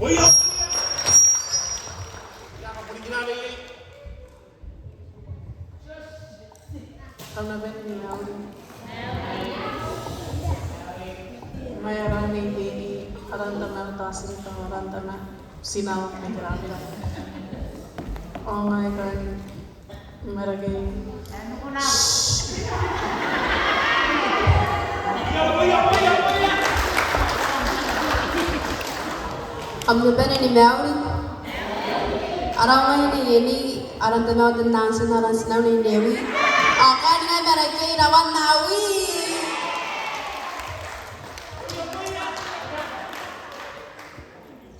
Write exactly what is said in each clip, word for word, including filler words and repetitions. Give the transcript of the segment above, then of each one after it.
Kam na bane ni mauri. Ngai arau Nei Teni, aran tamau Tasirika, aran tamau Tinau ni Kirabira. Ao ngai kaain Marakei. Kam na bane ni mauri. Arau ngai Nei Eni, aran tamau Tenantin, aran tinau Nei Newi. Ao kaain ngai Marakei, rawan awi.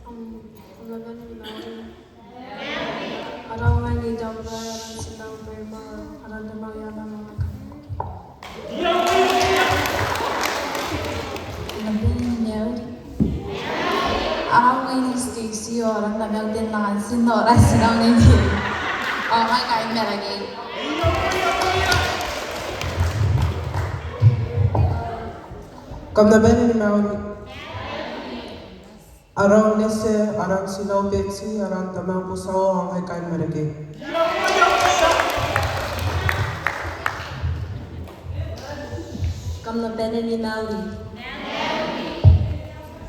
Kam na bane ni mauri. Arau ngai Nei Taburai, aran tinau Bema, aran tamau Iana Mamaka. Kam na bane ni mauri. Arau ngai Nei Stacy, aran tamau Tenantin, aran tinau Nei Newi. Ao ngai kaain Marakei. Kam na bane ni mauri. Arau Nese, aran tinau Betty, aran tamau Botau, ao ngai kaain Marakei. Kam na bane ni mauri.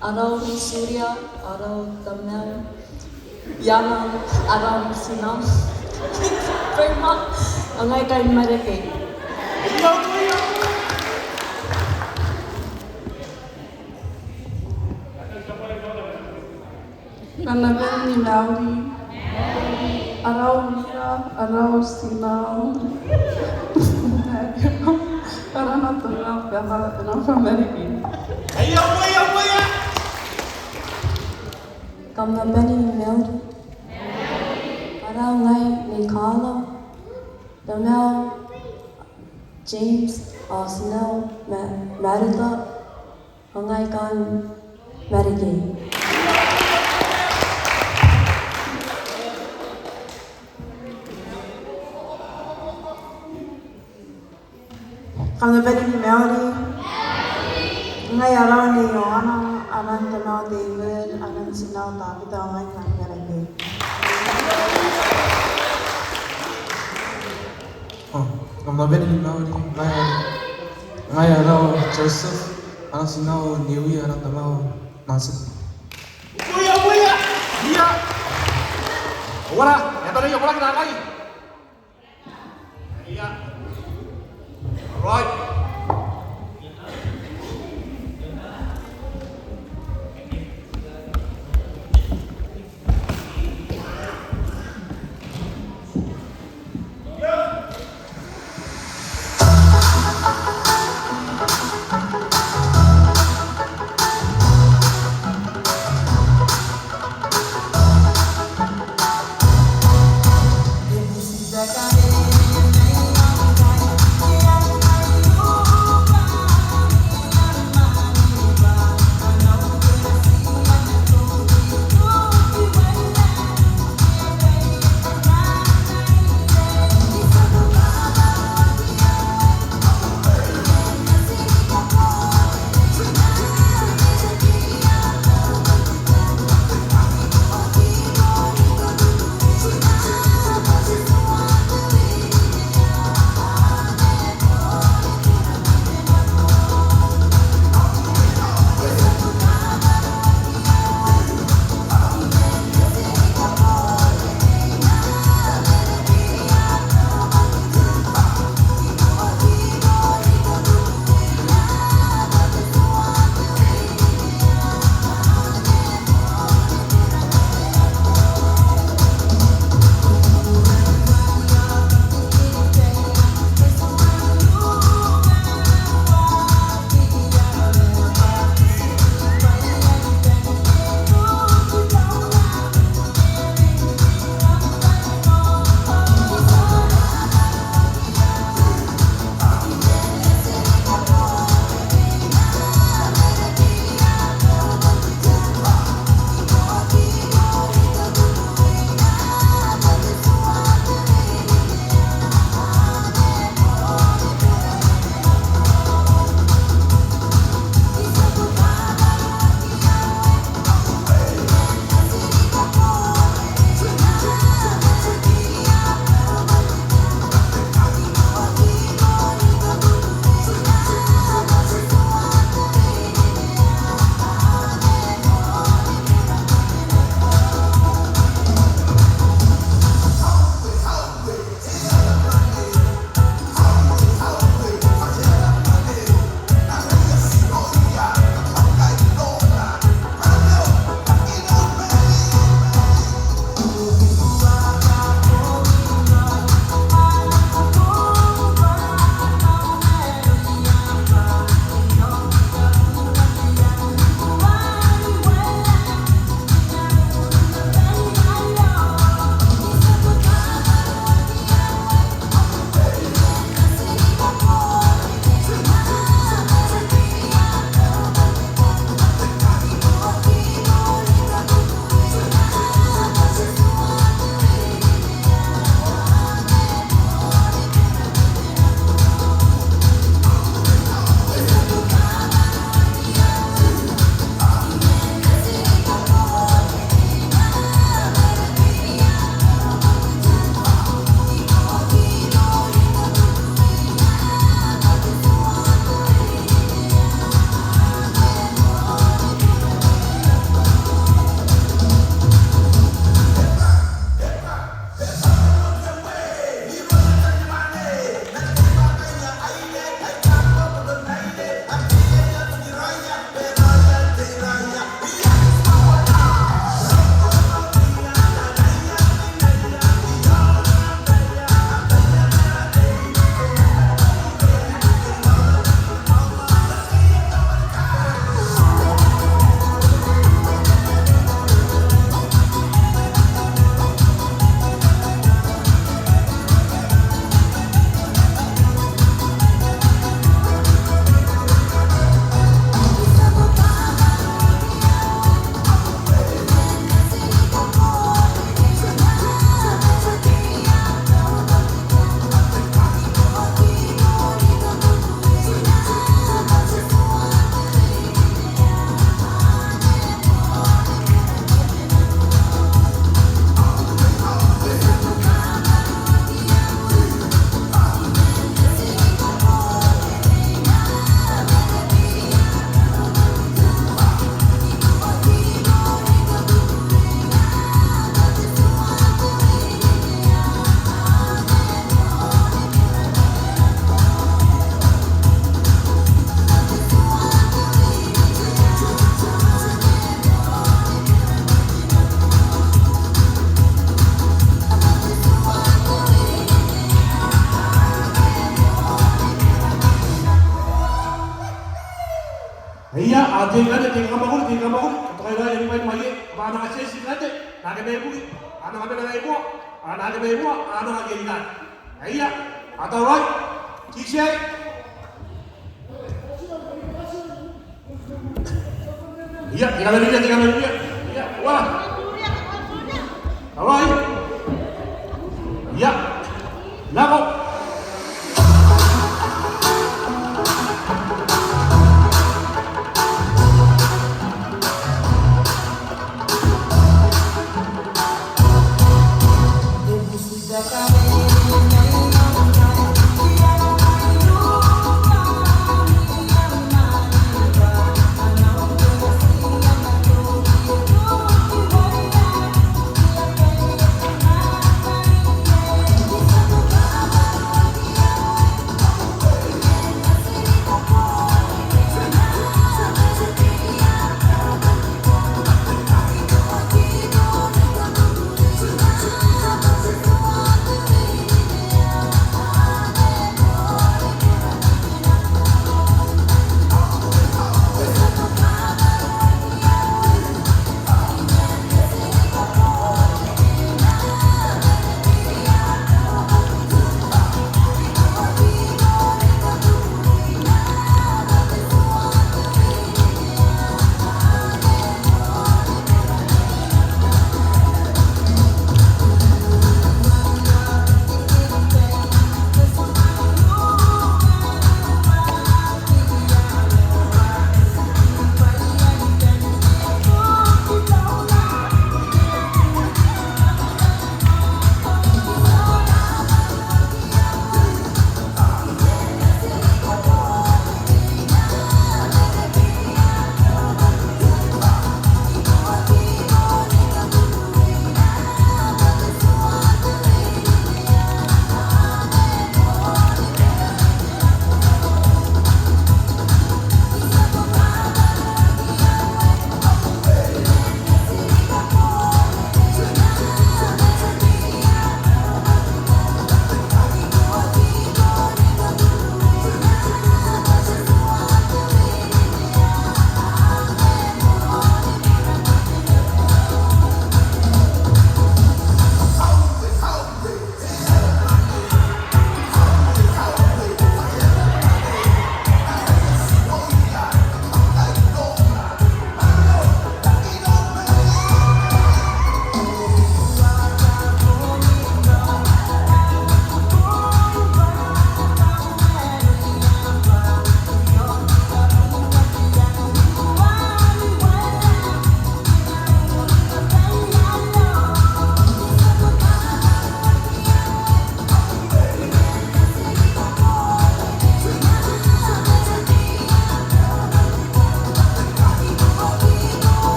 Arau Nei Suria, aran tamau Iana, aran tinau Bema, ao ngai kaain Marakei. Kam na bane ni mauri. Arau Mira, aran tinau, aran tamau Bema, aran tamau Marakei. Kam na bane ni mauri. Arau ngai Nei Kala, tamau James, ao tinau Ma-, Marita, ao ngai kaain Marakei. Kam na bane ni mauri. Ngai arau Nei Ioana, aran tamau David, aran tinau Tabita, ao ngai kaain Marakei. Oh, kam na bane ni mauri. Ngai, ngai arau Joseph, aran tinau Newi, aran tamau Nancy. Uia, uia, ia. Ora, e a tara ia, ora, kita kai. Ia. Right. Bwa a manga tieti n ate, naake mai buki, a manga mena mai moa, a naake mai moa, a manga kerikaki. Aia, a tauraoi, T J. Ia, te kamariia, te kamariia. Ia, ua. Tauraoi. Ia. Nako.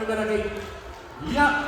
Tarakei. Ia,